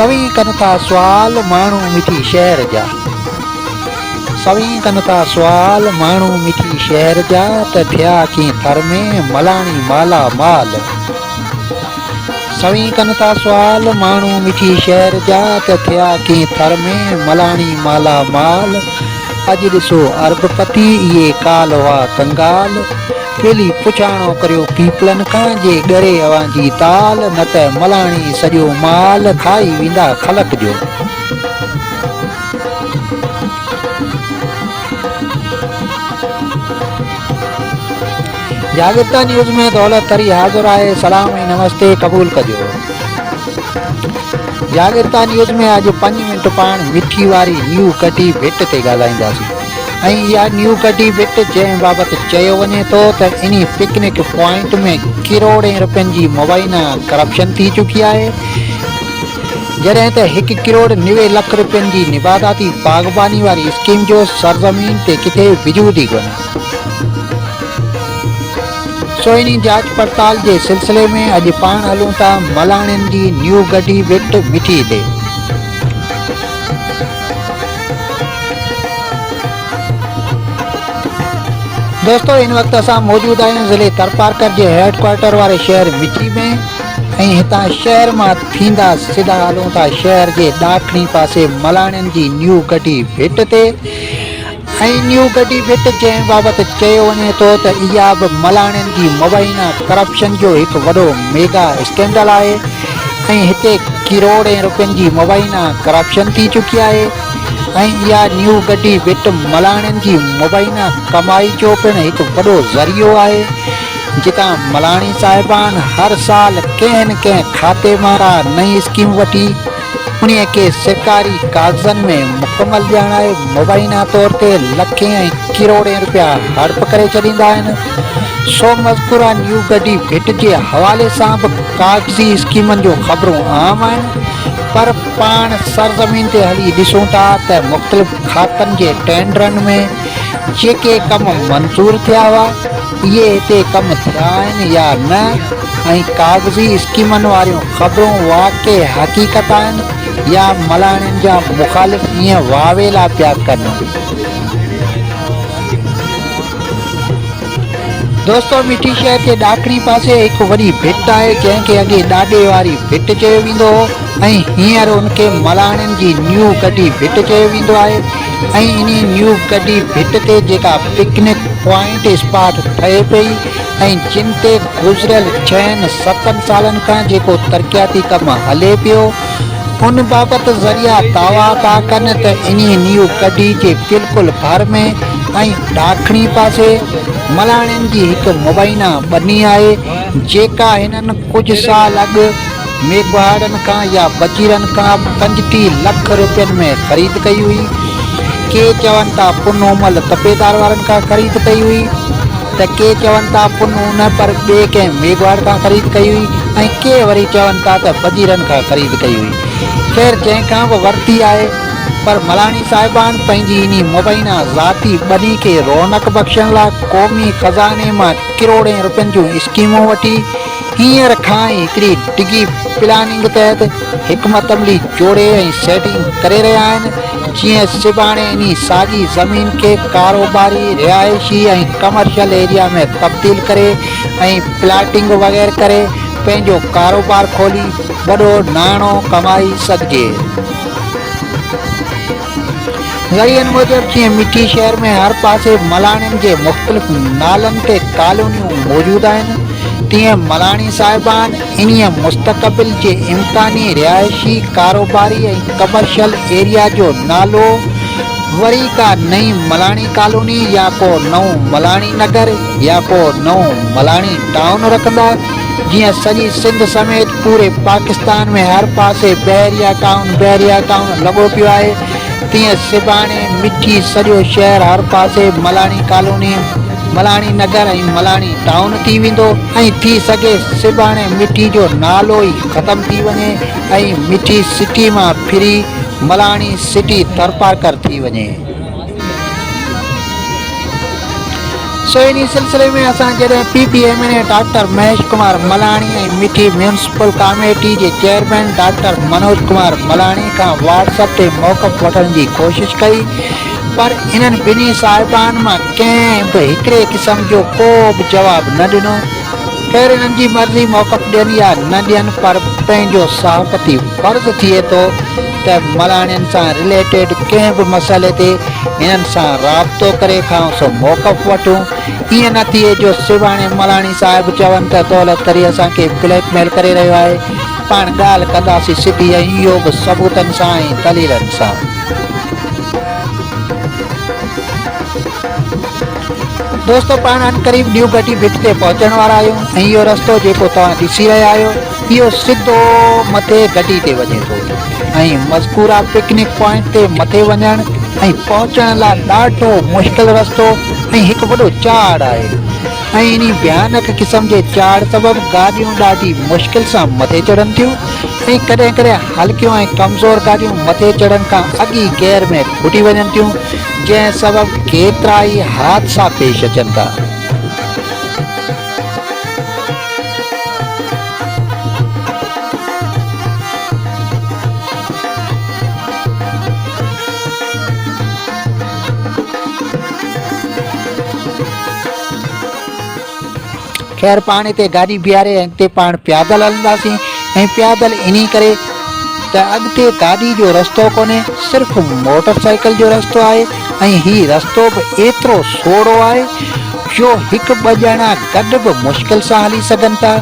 سوين ڪن ٿا سوال ماڻهو مٺي شهر جا. سوين ڪن ٿا سوال ماڻهو مٺي شهر جا ته ٿيا ڪين ٿر ۾ ملاڻي مالا مال. سوين ڪن ٿا سوال ماڻهو مٺي شهر جا ته ٿيا ڪين ٿر ۾ ملاڻي مالا مال. اڄ ڏسو ارب پتي اهي ڪالهه هئا ڪنگال. ٻيلي پڇاڻو ڪريو پيپلن کان جي ڳري اوهان جي تال نه ته ملاڻي سڄو مال کائي ويندا خلق جو. جاڳرتا نيوز ۾ دولت ٿري حاضر آهي سلام ۽ نمستي قبول ڪجو. جاڳرتا نيوز ۾ اڄ پنج منٽ پاڻ مٺي واري نيو ڪٽي ڀٽ تي ڳالهائينداسين. ۽ اها نيو ڪڍي ڀٽ جنهن بابت چيو وڃي ٿو ته انهي پڪنڪ پوائنٽ ۾ ڪروڙين رپين جي مبينا ڪرپشن ٿي چڪي آهي جڏهن ته هڪ ڪروڙ 90 لک رپين جي نباتاتي باغباني واري اسڪيم جو سرزمين تي ڪٿي وجود ئي ڪونهي. سو انهي جاچ پڙتال جي سلسلي ۾ اڄ پاڻ هلون ٿا ملاڻين جي نيو گڍي ڀٽ مٺي تي. دوستو هن وقت اسان موجود آهيون ضلعي ٿرپارڪر جي هيڊ ڪوارٽر واري شهر مٺي ۾ ۽ هتان شهر مان ٿيندا سڌا هلون ٿا شهر جي ڏاکڻي پاسي ملاڻين جي نيو گڍي ڀٽ تي ۽ نيو گڍي ڀٽ جنهن بابت چيو وڃي ٿو ته اها به ملاڻين جي مبينا ڪرپشن جو هڪ وڏو ميگا اسڪينڊل آهي ۽ هتي ڪروڙين روپين جي مبينا ڪرپشن ٿي چڪي آهي ۽ اها نيو گڍي ڀٽ ملاڻين جي مبينا ڪمائي جو پڻ هڪ وڏو ذريعو آهي، جتان ملاڻي صاحبان هر سال ڪنهن نه ڪنهن کاتي مان ڪا نئين اسڪيم وٺي انهيء کي سرڪاري ڪاغذن ۾ مڪمل ڄاڻائي مبينا طور تي لکين ۽ ڪروڙين روپيا هڙپ ڪري ڇڏيندا آهن. سو مذڪوره نيو گڍي ڀٽ جي حوالي سان به ڪاغذي اسڪيمن جون خبرون عام آهن پر پاڻ سرزمين تي هلي ڏسون ٿا ته مختلف کاتن جي ٽينڊرن ۾ جيڪي ڪم منظور ٿيا هئا اهي هتي ڪم ٿيا آهن يا نه ۽ ڪاغذي اسڪيمن واريون خبرون واقعي حقيقت آهن يا ملاڻين جا مخالف ائين واويلا پيا ڪن. دوستو مٺي شهر جي ڏاکڻي پاسي هڪ وڏي ڀٽ آهي جنهن کي اڳي ڏاڏي واري ڀٽ چيو ويندو هو ۽ هينئر ان کي ملاڻين جي نيو گڍي ڀٽ چيو ويندو آهي ۽ انهي نيو گڍي ڀٽ تي جيڪا پڪنڪ پوائنٽ اسپاٽ ٺهي پئي ۽ جن تي گذريل ڇهن ستن سالن کان جيڪو ترقياتي ڪم هلي پيو ان بابت ذريعا دعويٰ ٿا ڪن ته انهي نيو ڪڍي جي بلڪل ڀر ۾ ۽ ڏاکڻي پاسي ملاڻين جي هڪ مبينا ٻني آهي جيڪا هنن ڪجهه سال اڳ ميگهواڙن کان يا بجيرن کان 35 لک روپين ۾ خريد ڪئي هئي. ڪي چون ٿا پنهومل تپيدار وارن کان خريد ڪئي هئي. ته ڪي چون ٿا پنهون نه پر ٻئي ڪنهن ميگهواڙ کان خريد ڪئي هئي ۽ ڪي وري چون ٿا ته بجيرن کان خريد ڪئي هئي. خير جنهن کان به ورتي آهي پر ملاڻي صاحبان پنهنجي انهي مبينا ذاتي ٻني کي رونق بخشڻ لاء قومي خزاني مان ڪروڙين روپين جون اسڪيمون وٺي هينئر کان ئي هڪڙي ڊگهي پلاننگ تحت حڪمت عملي جوڙي ۽ سيٽنگ ڪري رهيا آهن جيئن سڀاڻي انهي ساڳي زمين کي ڪاروباري، رهائشي ۽ ڪمرشل ايريا ۾ تبديل ڪري ۽ پلاٽنگ وغيره ڪري پنهنجو ڪاروبار کولي وڏو ناڻو ڪمائي سگهجي. ذريعن موجب جيئن مٺي شهر ۾ هر پاسي ملاڻين جي مختلف نالن تي ڪالونيون موجود آهن تيئن ملاڻي صاحبان انهيء مستقبل جي امڪاني رهائشي، ڪاروباري ۽ ڪمرشل ايريا جو نالو وري ڪا نئين ملاڻي ڪالوني يا ڪو نئون ملاڻي نگر يا ڪو نئون ملاڻي ٽائون رکندا، جيئن سڄي سنڌ سميت پوري پاڪستان ۾ هر پاسي بحريا ٽائون بحريا ٽائون لڳو پيو آهي، تيئن سڀاڻي مٺي سڄو شهر هر پاسي ملاڻي ڪالوني، ملاڻي نگر ۽ ملاڻي ٽائون ٿي ويندو ۽ ٿي سگهي سڀاڻي مٺي جو نالو ئي ختم ٿي وڃي ۽ مٺي سٽي مان ڦري ملاڻي سٽي ٿرپارڪر ٿي وڃي. سو انهي سلسلي ۾ اسان جڏهن P P M N A doctor Mahesh Kumar Malani ۽ Mithi municipal committee جي چيئرمين ڊاڪٽر منوج ڪمار ملاڻي کان واٽس اپ تي موقف وٺڻ جي ڪوشش ڪئي پر انهن ٻنهي صاحبان مان ڪنهن به هڪڙي قسم جو ڪو به جواب نه ڏنو. خير انهن جي مرضي موقف ڏين يا نه ڏين پر پنهنجو صحافتي فرض ٿئي ٿو ته ملاڻين سان رليٽيڊ ڪنهن به مسئلي تي هنن سان رابطو ڪري کانئس موقف وٺون. ائين نه ٿئي جو سڀاڻي ملاڻي صاحب چون ته دولت تري اسان کي بليڪ ميل ڪري رهيو آهي. پاڻ ڳالهه ڪنداسين سڌي ۽ اهو به ثبوتن سان ۽ دليلن سان. دوستو پاڻ عنقريب نيو گهٽي ڀٽ تي پهچڻ وارا آهيون ۽ اهو رستو جيڪو توهان ڏسي رهيا آهيو اهو سڌو مٿي گهٽي تي وڃي ٿو ۽ مذڪوره پڪنڪ پوائنٽ تي مٿي وڃڻ ۽ پهچڻ لاء ڏاڍو مشڪل رستو ۽ هڪ وڏو چاڙهه آهي ۽ انهي ڀيانڪ قسم جي چاڙهه سبب گاڏيون ڏاڍي مشڪل سان مٿي چڙهن ٿيون ۽ ڪڏهن ڪڏهن هلڪيون ۽ ڪمزور گاڏيون مٿي چڙهڻ کان اڳ ئي گيئر ۾ گهٽي وڃن ٿيون جنهن سبب ڪيترائي حادثا پيش اچن ٿا. خير پاڻ هتي گاڏي بيهاري ۽ اڳتي پاڻ پيادل هلنداسين ۽ پيادل انهي ڪري ته اڳتي گاڏي جو رستو ڪونهي صرف موٽر سائيڪل جو رستو آهي ۽ هي رستو به ايترو سوڙهو آهي جو هڪ ٻه ڄڻا گڏ به مشڪل سان هلي سگهن ٿا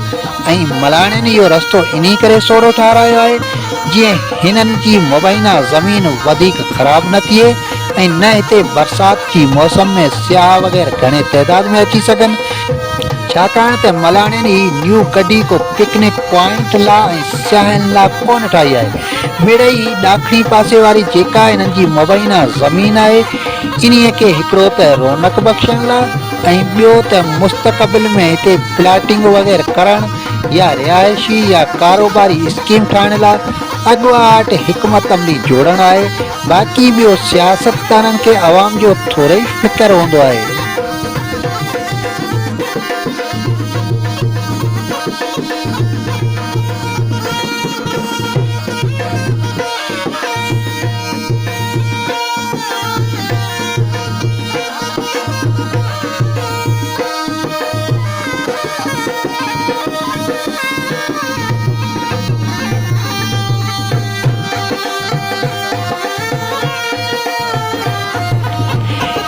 ۽ ملاڻين اهو رستو انهي ڪري سوڙهو ٺاهرايو آهي جيئن هنن جي مبينا زمين وڌيڪ خراب نه ٿئي ۽ نه هتي برسات جي موسم ۾ سياح وغيره گهڻي تعداد ۾ اچي سگهن، ڇاڪاڻ ته ملاڻين هي نيو گڊي ڪو پڪنڪ پوائنٽ لا ۽ سياحن لا ڪونه ٺاهي آهي. مڙئي هي ڏاکڻي پاسي واري جيڪا هنن جي مبينا زمين آهي، انهيء کي هڪڙو ته رونق بخشڻ لا ۽ ٻيو ته مستقبل ۾ هتي پلاٽنگ وغيره ڪرڻ يا رهائشي يا ڪاروباري اسڪيم ٺاهڻ لا اڳواٽ حڪمت عملي جوڙڻ آهي. باقي ٻيو سياستدانن کي عوام جو ٿورئي فڪر هوندو آهي.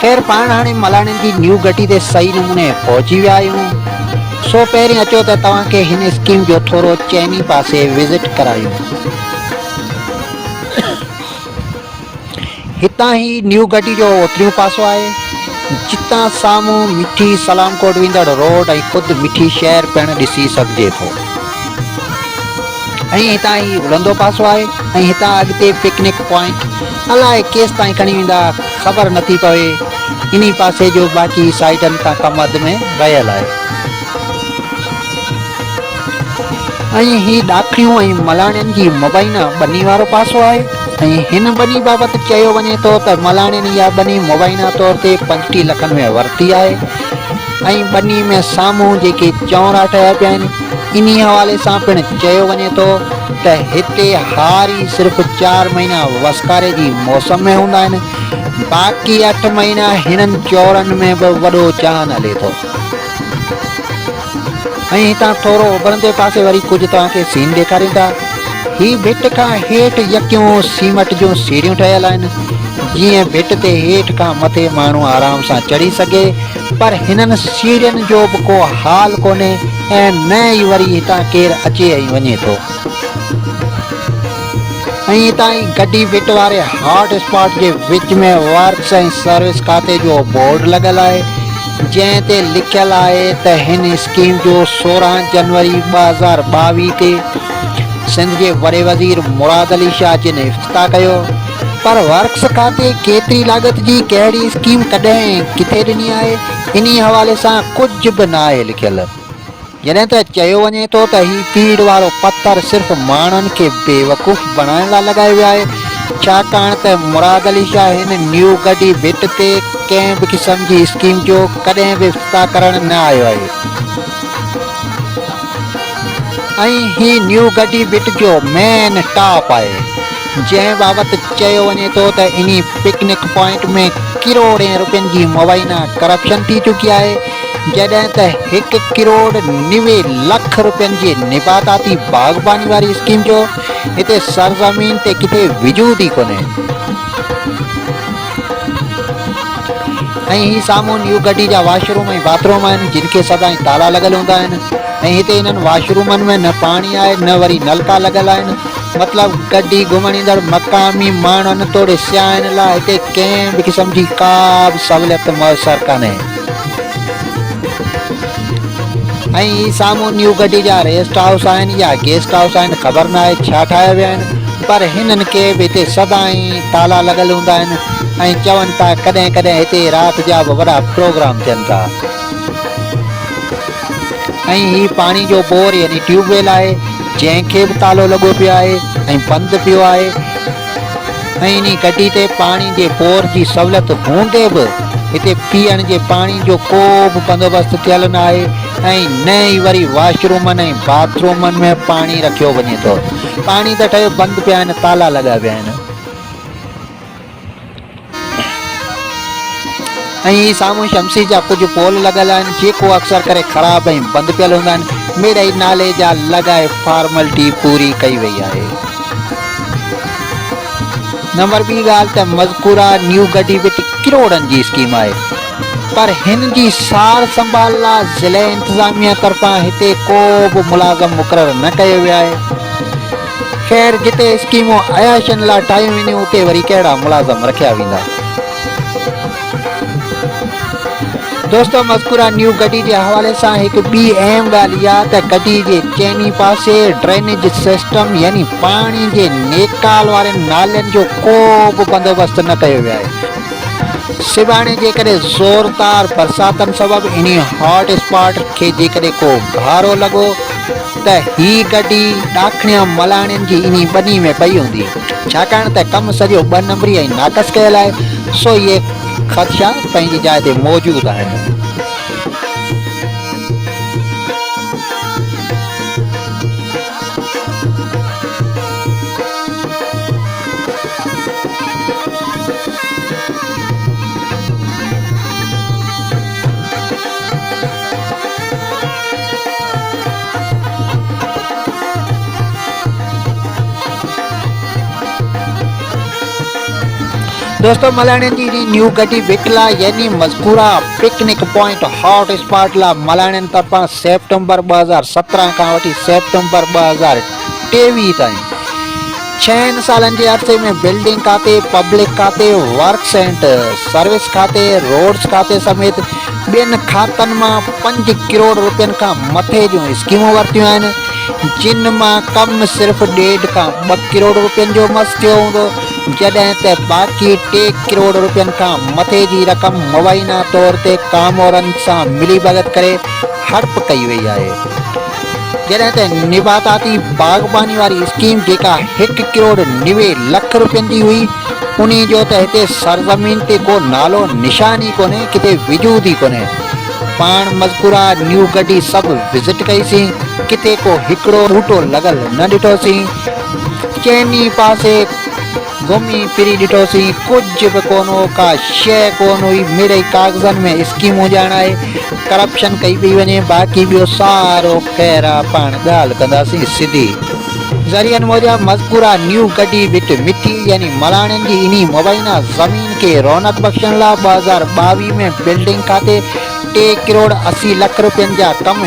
خير پاڻ هاڻي ملاڻين جي نيو گهٽي تي صحيح نموني پهچي ويا آهيون سو پهرين اچو ته توهان کي هن اسڪيم جو ٿورو چئني پاسي وزٽ ڪرايون. هتان هي نيو گهٽي جو اتريون پاسو آهي جتان سامهون مٺي سلام ڪوٽ ويندڙ روڊ ۽ خود مٺي شهر پڻ ڏسي سگهجي ٿو. ۽ هتان هي الهندو پاسو آهي ۽ هتان اڳتي پڪنڪ پوائنٽ الائي ڪيستائين کڻي ويندا خبر نٿي پوي انهي پاسي جو باقي سائيڊن کان ڪم اڌ ۾ رهيل آهي. ۽ هي ڏاکڻيون ۽ ملاڻين جي مبينا ٻني وارو پاسو آهي ۽ هن ٻني بابت چيو وڃي ٿو ته ملاڻين اها ٻني مبينا طور تي 35 لکن ۾ ورتي آهي ۽ ٻني ۾ سامهون جيڪي چونرا ٺهيا پيا آهن انهي حوالي سان پڻ چيو وڃي ٿو ته هتي هاري صرف چار مهينا وسڪاري جي موسم ۾ هوندا آهن، باقي اٺ مهينا هنن چورن ۾ به وڏو جهان هلي ٿو. ۽ هتان ٿورو اڀرندي پاسي وري ڪجهه توهان کي سين ڏيکاريون ٿا. هي ڀٽ کان هيٺ يڪيون سيمٽ جون سيڙهيون ٺهيل آهن، جيئن ڀٽ تي هيٺ کان مٿي ماڻهو آرام سان چڙهي سگهي. پر هنن سيڙهين جو به ڪو حال ڪونهي ۽ نه ئي وري هتان ڪير اچي ۽ وڃي ٿو. ۽ هتان ئي گڊي ڀٽ واري هاٽ اسپاٽ جي وچ ۾ ورڪس ۽ سروس کاتي جو بورڊ لڳل آهي، جنهن تي لکيل آهي ته هن اسڪيم جو 16 جنوري 2022 تي سنڌ جي وڏي وزير مراد علي شاهه جن افتتاح ڪيو. پر ورڪس کاتي ڪيتري لاڳت جي ڪهڙي اسڪيم ڪڏهن ۽ ڪٿي ڏني آهي، انهي حوالي سان ڪجهه به ناهي لکيل. جڏهن ته چيو وڃي ٿو ته هي پيڙهه وارو پٿر صرف ماڻهن کي بيوقوف بڻائڻ لاء لڳايو ويو آهي ڇاڪاڻ ته مراد علي شاهه هن نيو گڊي ڀٽ تي ڪنهن به قسم جي اسڪيم جو ڪڏهن به افتتاح ڪرڻ نه آيو آهي ۽ هي نيو گڊي ڀٽ جو مين ٽاپ آهي جنهن بابت چيو وڃي ٿو ته انهي پڪنڪ پوائنٽ ۾ ڪروڙين روپين جي مبينا ڪرپشن ٿي چڪي آهي جڏهن ته هڪ ڪروڙ 90 لک روپين جي نباتاتي باغباني واري اسڪيم جو هتي سرزمين تي ڪٿي وجود ئي ڪونهي. ۽ هي سامهون نيو گڍي جا واش روم ۽ باٿ روم آهن جن کي سدائين تالا لڳل هوندا آهن ۽ هتي انهن واش رومن ۾ نه پاڻي آهي نه وري نلڪا لڳل آهن مطلب گڍي گهمڻ ايندڙ مقامي ماڻهن توڙي سياحن لاء هتي ڪنهن به قسم جي ڪا به سهوليت ميسر ڪانهي. ۽ هي سامهون نيو گڍي جا ريسٽ هائوس آهن يا گيسٽ هائوس آهن خبر ناهي ڇا ٺاهيا ويا آهن پر هنن کي به هتي سدائين تالا لڳل هوندا آهن ۽ چون ٿا ڪڏهن ڪڏهن هتي رات جا به وڏا پروگرام ٿين ٿا. ۽ هي پاڻي جو بور يعني ٽيوب ويل آهي جنهن کي به تالو لڳو پيو آهي ۽ بند پيو آهي. ۽ انهي گڍي تي پاڻي جي بور جي سهولت هوندي به هتي پيئڻ جي پاڻي جو ڪو به بندوبست ٿيل نه آهي ۽ نه ئي وري واش رومن ۽ باٿ رومن ۾ پاڻي رکيو وڃي ٿو. پاڻي ته ٺهيو بند پيا آهن تالا لڳا پيا آهن. ۽ هي سامهون شمسي جا ڪجهه پول لڳل آهن جيڪو اڪثر ڪري خراب ۽ بند پيل هوندا آهن. مڙئي نالي جا لڳائي فارملٽي پوري ڪئي وئي آهي. نمبر ٻي ڳالهه ته مذڪوره نيو گڊي وٽ ڪروڙن جي اسڪيم آهي پر هن جي سار سنڀال لا ضلعي انتظاميه طرفان هتي ڪو به ملازم مقرر نه ڪيو ويو آهي. خير جتي اسڪيمون عياشين لا ٺاهيون وينديون اتي وري ڪهڙا ملازم رکيا ويندا. دوستو مذڪوره نيو گڊي جي حوالي سان هڪ ٻي اهم ڳالهه اها ته گڊي جي چئني پاسي ڊرينيج سسٽم يعني پاڻي جي نيڪال وارين نالين جو ڪو به بندوبست نه ڪيو ويو آهي. سڀاڻي جيڪڏهن زوردار برساتن سبب انهي هاٽ اسپاٽ کي جيڪڏهن ڪو گهارو لڳو ته هي گڊي ڏاکڻيان ملاڻين جي انهي ٻني ۾ پئي هوندي. ڇاڪاڻ ته ڪم سڄو ٻه نمبري ۽ ناقص ڪيل آهي سو اهي خدشا پنهنجي جاء تي موجود آهن. دوستو ملاڻين جي نيو گڊي ڀٽ لا يعني مذڪوره پڪنڪ پوائنٽ هاٽ اسپاٽ لا ملاڻين طرفان سيپٽمبر 2017 کان وٺي سيپٽمبر 2023 تائين ڇهن سالن جي عرصي ۾ بلڊنگ کاتي، پبلڪ کاتي، ورڪس اينڊ سروس کاتي، روڊس کاتي سميت ٻين کاتن مان پنج ڪروڙ روپين کان مٿي جون اسڪيمون ورتيون آهن، جن مان ڪم صرف ڏيڍ کان ٻه ڪروڙ روپين جو مس ٿيو هوندو، جڏهن ته باقي ٽي ڪروڙ روپين کان مٿي جي رقم مبينا طور تي ڪامورن سان ملي ڀڳت ڪري هڙپ ڪئي وئي آهي. جڏهن ته نباتاتي باغباني واري اسڪيم جيڪا هڪ ڪروڙ 90 لک روپين جي هئي، انهي جو ته هتي سرزمين تي ڪو نالو نشان ئي ڪونهي، ڪٿي وجود ئي ڪونهي. پاڻ مذڪوره نيو گڊي سڀ وزٽ ڪئي سين، ڪٿي ڪو هڪڙو ٻوٽو لڳل نه ڏٺوسين. چئني پاسي گهمي ڦري ڏٺوسين، ڪجهه به ڪونه هو، ڪا شيء ڪونه هئي، مڙئي ڪاغذن ۾ اسڪيمون ڄاڻائي ڪرپشن ڪئي پئي وڃي، باقي ٻيو سارو خير آ، پاڻ ڳالهه ڪنداسين سڌي. ذريعن موجب مذڪوره نيو گڊي ڀٽ مٺي يعني ملاڻين جي انهي مبينا زمين کي رونق بخشڻ لا 2022 ۾ بلڊنگ کاتي ٽي ڪروڙ 80 لک روپين جا ڪم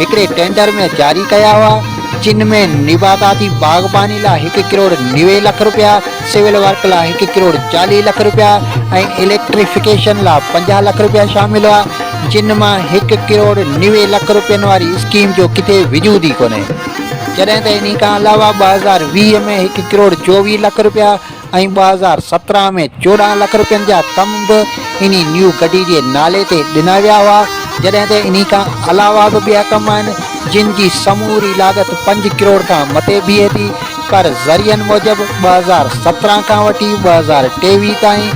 هڪڙي ٽينڊر ۾ جاري ڪيا هئا، جن ۾ نباتاتي باغباني لا هڪ ڪروڙ 90 لک روپيا، سول ورڪ لا هڪ ڪروڙ 40 لک روپيا ۽ اليڪٽريفڪيشن لا 50 لک روپيا شامل هئا، جن مان هڪ ڪروڙ 90 لک روپين واري اسڪيم جو ڪٿي وجود ئي ڪونهي. جڏهن ته انهي کان علاوه 2020 ۾ هڪ ڪروڙ 24 لک روپيا ۽ 2017 ۾ 14 لک روپين جا ڪم به انهي نيو گڊي جي نالي تي ڏنا ويا هئا، جڏهن ته انهي کان علاوه به ٻيا ڪم آهن، جن جي سموري لاڳت پنج ڪروڙ کان مٿي بيهي ٿي. پر ذريعن موجب 2017 کان وٺي 2023 تائين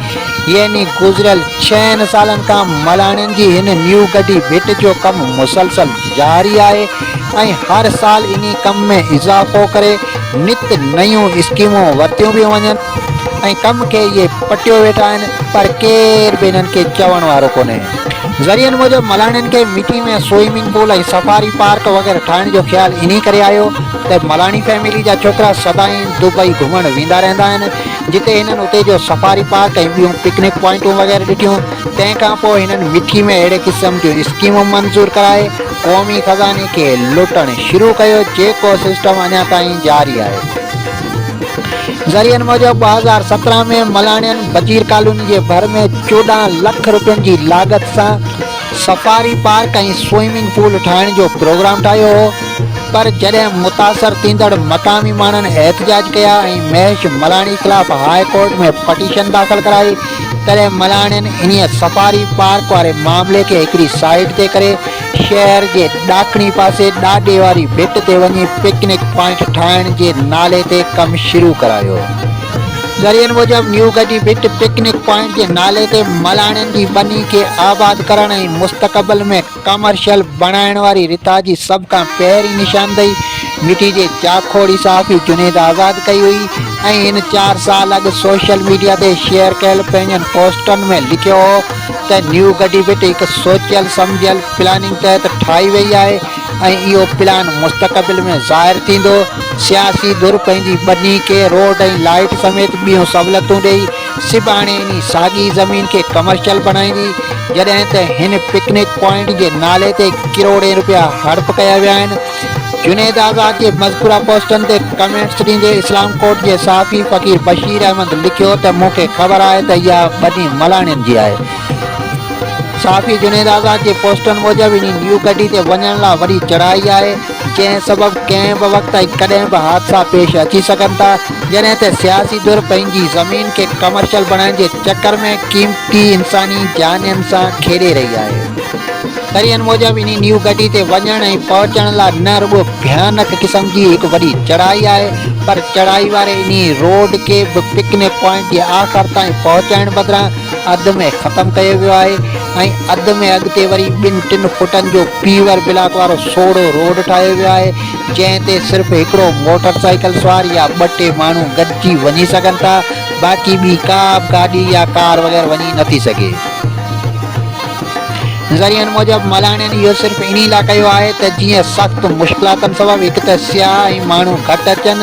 يعني گذريل ڇهن سالن کان ملاڻين جي هن نيو گڍي ڀٽ جو ڪم مسلسل جاري آهي ۽ هر سال انهي ڪم ۾ اضافو ڪري نت نيون اسڪيمون ورتيون پيون وڃن ۽ ڪم کي اهي پٽيو ويٺا آهن پر ڪير به انهن کي چوڻ وارو ڪونهي. ذريعن موجب ملاڻين کي مٺي ۾ سوئمنگ پول ۽ سفاري پارڪ وغيره ٺاهڻ جو خيال انهي ڪري آيو ته ملاڻي فيملي جا ڇوڪرا سدائين دبئي گهمڻ ويندا رهندا آهن جتي هنن اتي جو سفاري پارڪ ۽ ٻيون پڪنڪ پوائنٽون وغيره ڏٺيون تنهن کان پوء هنن مٺي ۾ اهڙي قسم جون اسڪيمون منظور ڪرائي قومي خزاني کي لٽڻ شروع ڪيو جيڪو سسٽم اڃا تائين جاري آهي. ذريعن موجب 2017 ۾ ملاڻين بجير ڪالوني جي ڀر ۾ 14 لک روپين جي لاڳت سان سفاري پارڪ ۽ سوئمنگ پول ٺاهڻ جو پروگرام ٺاهيو هو پر جڏهن متاثر ٿيندڙ مقامي ماڻهن احتجاج ڪيا ۽ مهيش ملاڻي خلاف هاء ڪورٽ ۾ پٽيشن داخل ڪرائي تڏهن ملاڻين انهيء سفاري پارڪ واري معاملي کي هڪڙي سائيڊ تي ڪري شهر جي ڏاکڻي پاسي ڏاڏي واري ڀٽ تي وڃي پڪنڪ پوائنٽ ٺاهڻ جي نالي تي ڪم شروع ڪرايو. ذريعن موجب نيو گڊي ڀٽ پڪنڪ پوائنٽ جي نالي تي ملاڻين جي ٻني کي آباد ڪرڻ ۽ مستقبل ۾ ڪمرشل بڻائڻ واري رٿا جي سڀ کان پهرين نشاندهي مٺي جي جاکوڙي صحافي جنيد آزاد ڪئي هئي ۽ هن چار سال اڳ سوشل ميڊيا تي شيئر ڪيل پنهنجن پوسٽن ۾ لکيو هو ته نيو گڊي ڀٽ هڪ سوچيل سمجهيل پلاننگ تحت ٺاهي وئي آهي ۽ اهو پلان مستقبل ۾ ظاهر ٿيندو، سياسي ڌر پنهنجي ٻني کي روڊ ۽ لائيٽ سميت ٻيون سهولتون ڏئي سڀاڻي انهي ساڳي زمين کي ڪمرشل بڻائيندي، جڏهن ته هن پڪنڪ پوائنٽ جي نالي تي ڪروڙين روپيا هڙپ ڪيا ويا آهن. جنيد آزاد جي مذڪوره پوسٽن تي ڪمينٽس ڏيندي اسلام ڪوٽ جي صحافي فقير بشير احمد لکيو ته مون کي خبر آهي ته اها ٻني ملاڻين جي آهي. صحافي جنيد آزاد جي پوسٽن موجب انهي نيو گڍي تي وڃڻ لا وڏي چڙهائي آهي جنهن سبب ڪنهن به وقت ۽ ڪڏهن به حادثا پيش اچي سگهن ٿا جڏهن ته سياسي ڌر پنهنجي زمين کي ڪمرشل بڻائڻ جي چڪر ۾ قيمتي انساني جانين سان کيڏي رهي آهي. ذريعن موجب انهي نيو گڍي تي وڃڻ ۽ پهچڻ لا نه رڳو ڀيانڪ قسم جي هڪ وڏي چڙهائي آهي پر چڙهائي واري انهي روڊ کي به پڪنڪ پوائنٽ جي آخر تائين پهچائڻ بدران اڌ ۾ ختم ڪيو ويو آهي ۽ اڌ ۾ اڳتي وري ٻن ٽن فٽن جو پيور بلاڪ وارو سوڙهو روڊ ٺاهيو ويو آهي جنهن تي صرف هڪڙو موٽر سائيڪل سوار يا ٻه ٽي ماڻهو گڏجي وڃي سگهن ٿا باقي ٻي ڪا به گاڏي يا ڪار وغيره وڃي نٿي سگهي. ذريعن موجب ملاڻين اهو صرف انهي لاء ڪيو آهي ته جيئن سخت مشڪلاتن سبب هڪ ته سياح ۽ ماڻهو گهٽ اچن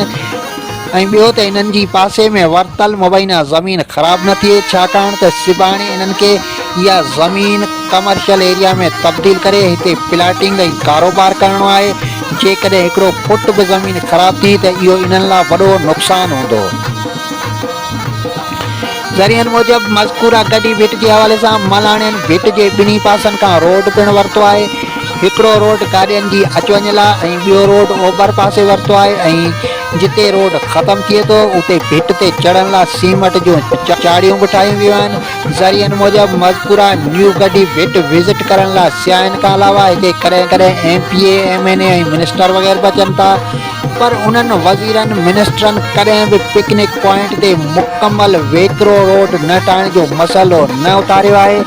۽ ٻيو ته انهن جي پاسي ۾ ورتل مبينا زمين خراب نه ٿئي ڇاڪاڻ ته سڀاڻي انهن کي اها زمين ڪمرشل ايريا ۾ تبديل ڪري هتي پلاٽنگ ۽ ڪاروبار ڪرڻو آهي جيڪڏهن هڪڙو فٽ به زمين خراب ٿي ته اهو انهن لا وڏو نقصان هوندو. ذريعن موجب مذڪوره گڊي ڀٽ جي حوالي سان ملاڻين ڀٽ جي ٻنهي پاسن کان روڊ پڻ ورتو آهي هڪڙو روڊ گاڏين جي اچ وڃ لا ۽ ٻيو روڊ اوڀر پاسي ورتو آهي ۽ جتي روڊ ختم ٿئي ٿو اتي ڀٽ تي چڙهڻ لا سيمٽ جون چاڙهيون به ٺاهيون ويون آهن ذريعن موجب مذڪوره نيو گڊي ڀٽ وزٽ ڪرڻ لا سياحن کان علاوه هتي ڪڏهن ڪڏهن M P A, M N A ۽ minister وغيره به اچن ٿا پر انهن وزيرن منسٽرن ڪڏهن به پڪنڪ پوائنٽ تي مڪمل ويڪرو روڊ نه ٺاهڻ جو مسئلو نه اٿاريو آهي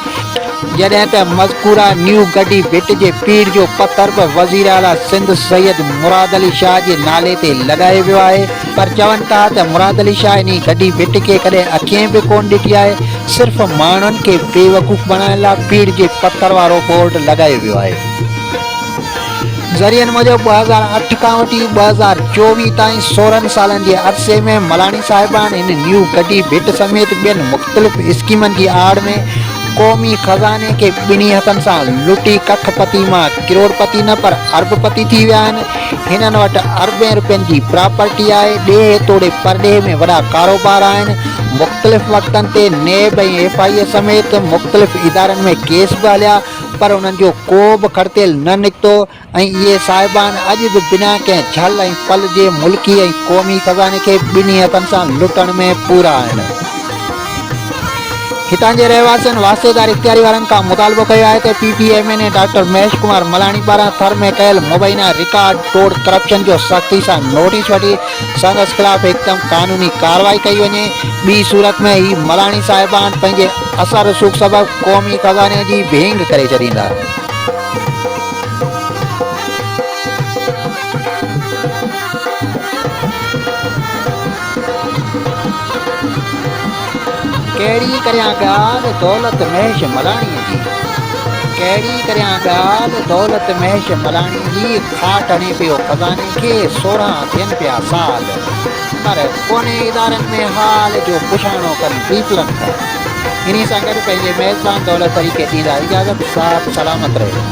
جڏهن ته مذڪوره نيو گڊي ڀٽ جي پيڙهه جو پٿر به وزيراعليٰ سنڌ سيد مراد علي شاهه جي نالي تي لڳايو ويو آهي پر چون ٿا ته مراد علي شاهه انهي گڊي ڀٽ کي ڪڏهن اکين به ڪونه ڏٺي آهي صرف ماڻهن کي بيوقوف بڻائڻ لاء پيڙهه جي پٿر وارو بورڊ لڳايو ويو آهي. ذريعن موجب 2008 کان وٺي 2024 تائين 16 سالن جي عرصي ۾ ملاڻي صاحبان هن نيو گڊي ڀٽ سميت ٻين مختلف اسڪيمن جي آڙ ۾ قومي خزاني کي ٻنهي هٿن سان لٽي ڪک پتي مان ڪروڙ پتي نه پر ارب پتي ٿي ويا آهن. هنن وٽ اربين روپين جي پراپرٽي آهي، ڏيهه توڙي پرڏيهه ۾ وڏا ڪاروبار آهن، مختلف وقتن تي نيب ۽ ايف I اي سميت مختلف ادارن ۾ ڪيس به هليا پر انهن جو ڪو به کڙتيل نه نڪتو ۽ اهي صاحبان اڄ به بنا ڪنهن جهل ۽ پل جي ملڪي ۽ قومي خزاني کي ٻنهي هٿن سان لٽڻ ۾ پورا آهن. هتان جي رهواسين واسطيدار اختياري وارن کان مطالبو ڪيو آهي ته P P M N A doctor Mahesh Kumar Malani پاران ٿر ۾ ڪيل مبينا رڪارڊ ٽوڙ ڪرپشن جو سختي سان نوٽيس وٺي سندس خلاف هڪدم قانوني ڪارروائي ڪئي وڃي ٻي صورت ۾ هي ملاڻي صاحبان پنهنجي اثر رسوخ سبب قومي خزاني جي ڀينگ ڪري ڇڏيندا. ڪهڙي ڪريان ڳالهه دولت مهيش ملاڻيء جي. ڪهڙي ڪريان ڳالهه دولت مهيش ملاڻي جي کاٽ هڻي پيو خزاني کي 16 ٿين پيا سال پر ڪونهي ادارن ۾ حال جو پڇاڻو ڪن پيپلن کان. انهي سان گڏ پنهنجي ميزبان دولت طريقي ڏيندا اجازت صاحب سلامت رهيو.